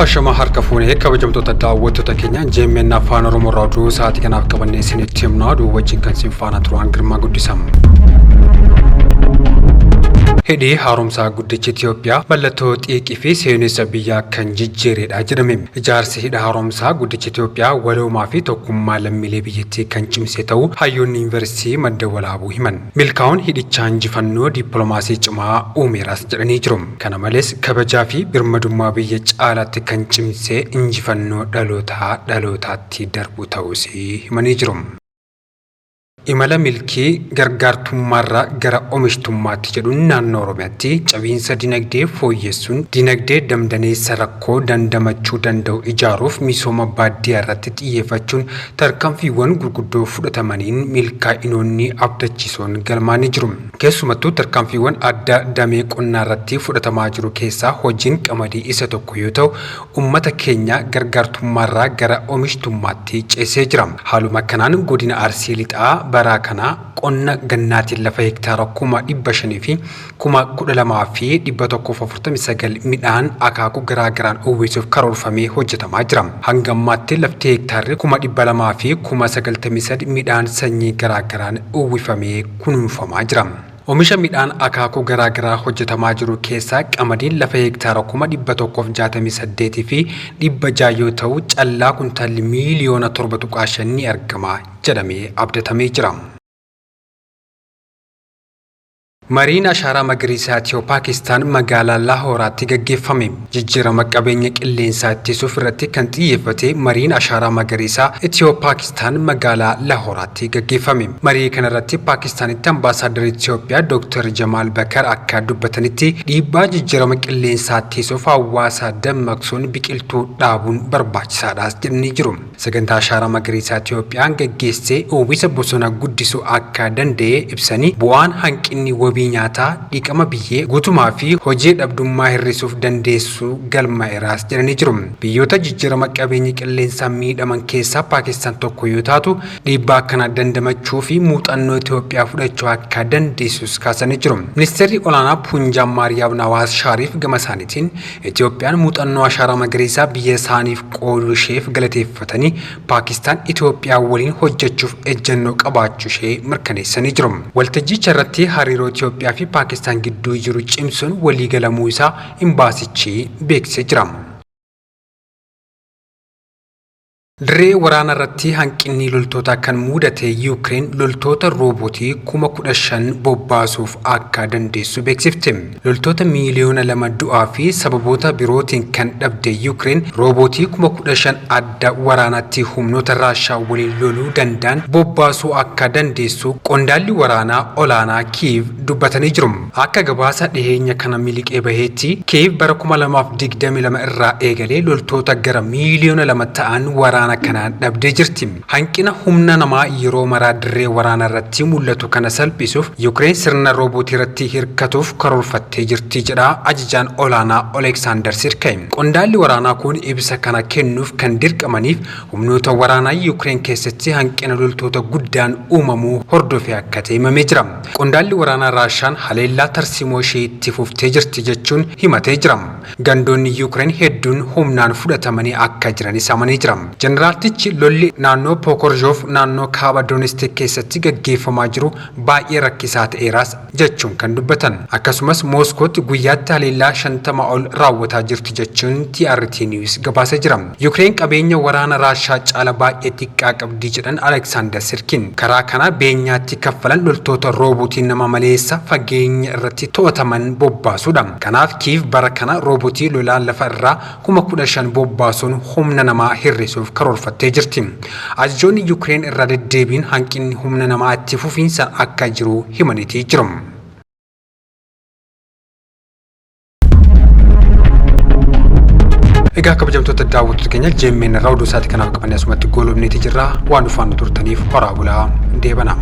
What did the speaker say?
Ashama harka fuunee kabajamtoota daawwattoota keenya JMN Afaan Oromoo irraa oduu sa'aatii kanaaf qabannee isinitti himna. Oduu wajjin kan isin faana turan Girmaa Guddisa. Hidhi haaromsaa guddichi Itoophiyaa mallattoo xiiqii fi seenessa biyyaa kan jijjiiredha jedhame. Ijaarsi hidha haaromsaa guddichi Itoophiyaa waloomaa fi tokkummaa lammiilee biyyattii kan cimse ta'uu hayyoonni Yuunivarsiitii Madda Walaabuu himan. Milkaa'uun hidhichaa injifannoo dippiloomaasii cimaa uumeeras jedhanii jiru. Kana malees kabajaa fi birmadummaa biyya caalaatti kan cimse injifannoo dhalootaa dhalootaatti darbu ta'uus himanii jiru. Imala milkii gargaartummaarraa gara omishtummaatti jedhuun naannoo Oromiyaatti cabiinsa dinagdee fooyyessuun dinagdee damdaneessa rakkoo dandamachuu danda'u ijaaruuf misooma baadiyyaarratti xiyyeeffachuun tarkaanfiiwwan gurguddoo fudhatamaniin milkaa'inoonni abdachiisoon galmaa'anii jiru. Keessumattuu tarkaanfiiwwan adda damee qonnaarratti fudhatamaa jiru keessaa hojiin qamadii isa tokko yoo ta'u, ummata keenya gargaartummaarraa gara omishtummaatti ceesisee jira. Haaluma kanaan Godina Arsii Lixaa baraa kana qonna gannaatiin lafa hektaara 500,000 fi 12,149 midhaan akaakuu garaa garaan uwwisuuf karoorfamee hojjetamaa jira. Hanga ammaatti lafti hektaarri 200,000 fi 93,000 midhaan sanyii garaa garaan uwwifamee kunuunfamaa jira. Omisha midhaan akaakuu garaa garaa hojjetamaa jiru keessaa qamadiin lafa hektaara 168,600 yoo ta'u, callaa kuntaalli miiliyoona 7.5 ni argama jedhamee abdatamee jira. Mariin Ashaaraa Magariisaa Itiyoo-Paakistaan magaalaa Laahooraatti gaggeeffame. Jijjiirama qabeenya qilleensaa ittisuuf irratti kan xiyyeeffate mariin Ashaaraa Magariisaa Itiyoo-Paakistaan magaalaa Laahooraatti gaggeeffame. Marii kanarratti Paakistaanitti Ambaasaaddarri Itiyoophiyaa Dooktar Jamaal Bakar akka dubbatanitti, dhiibbaa jijjiirama qilleensaa ittisuuf hawaasa dammaqsuun biqiltuu dhaabuun barbaachisaadhaas jedhanii jiru. Sagantaa Ashaaraa Magariisaa Itiyoophiyaan gaggeesse uwwisa bosona guddisuu akka danda'e ibsanii, bu'aan hanqinni wabii nyaataa, dhiqama biyyee, guutumaa fi hojii dhabdummaa hir'isuuf dandeessisu galmaa'eeraas jedhanii jiru. Biyyoota jijjiirama qabeenya qilleensaan miidhaman keessaa Paakistaan tokko yoo taatu, dhiibbaa kana dandamachuu fi muuxannoo Itiyoophiyaa fudhachuu akka dandeessus kaasanii jiru. Ministeerri Olaanaa Punjaab Maariyaam Nawaaz Shaariif gama isaaniitiin, Itiyoophiyaan muuxannoo Ashaaraa Magariisaa biyya isaaniif qooduu isheef galateeffatanii, Paakistaan Itiyoophiyaa waliin hojjechuuf ejjennoo qabaachuu ishee mirkaneessanii jiru. Waltajjicha irratti hariiroo Itiyoophiyaa fi Paakistaan gidduu jiru cimsuun waliigalamuu isaa Imbaasichi beeksisee jira. Dirree waraanaa irratti hanqinni loltootaa kan muudate Yuukireen loltoota roobootii 15,000 bobbaasuuf akka dandeessu beeksifte. Loltoota miiliyoona 2 du'aa fi sababoota birootiin kan dhabde Yuukireen roobootii 15,000 adda waraanaatti humnoota Raashaa waliin loluu danda'an bobbaasuu akka dandeessu qondaalli waraanaa olaanaa Kiiv dubbatanii jiru. Akka gabaasa dhiheenya kana miliqee baheetti, Kiiv bara 2022 irraa eegalee loltoota gara miiliyoona 2 ta'an waraana kanaan dhabdee jirti. Hanqina humna namaa yeroo maraa dirree waraanaa irratti mul'atu kana salphisuuf Yukireen sirna roobootiirratti hirkatuuf karoorfattee jirti jedha ajajaan olaanaa Oleeksaandar Sirkay. Qondaalli waraanaa kun ibsa kana kennuuf kan dirqamaniif Humnoota waraanaa Yuukireen keessatti hanqina loltoota guddaan uumamuu hordofee akka ta'e himamee jira. Qondaalli waraanaa Raashaan haleellaa tarsiimoo ishee itti fuftee jirti jechuun himatee jira. Gandoonni Yuukireen hedduun humnaan fudhatamanii akka jiranis amanee jira. Jeneraaltichi lolli naannoo Pookorzhoov naannoo kaaba Donestik keessatti gaggeeffamaa jiru baay'ee rakkisaa ta'eeraas jechuun kan dubbatan. Akkasumas Mooskootti guyyaatti haleellaa 50 ol raawwataa jirti jechuun TRT News gabaasee jira. Yukireen qabeenya waraana Raashaa caala baay'ee xiqqaa qabdi jedhan Aleksaandar Sirkin. Karaa kana beenyaatti kaffalan loltoota roobotii nama maleessa fageenya irratti to'ataman bobbaasuudha. Kanaaf Kiiv bara kana roobotii lolaa lafa irraa 15,000 bobbaasuun humna namaa hir'isuuf karoorfattee jirti. Ajajoonni Yukireen irraa deddeebiin hanqinni humna namaa itti fufiinsaan akka jiru himaniitii jiru. Egaa kabajamtoota daawwattoota keenya JMN irraa oduu isaatii kanaaf qabannee asumatti goolabneeti jirra. Waan nu faana turtaniif horaa bulaa deebana.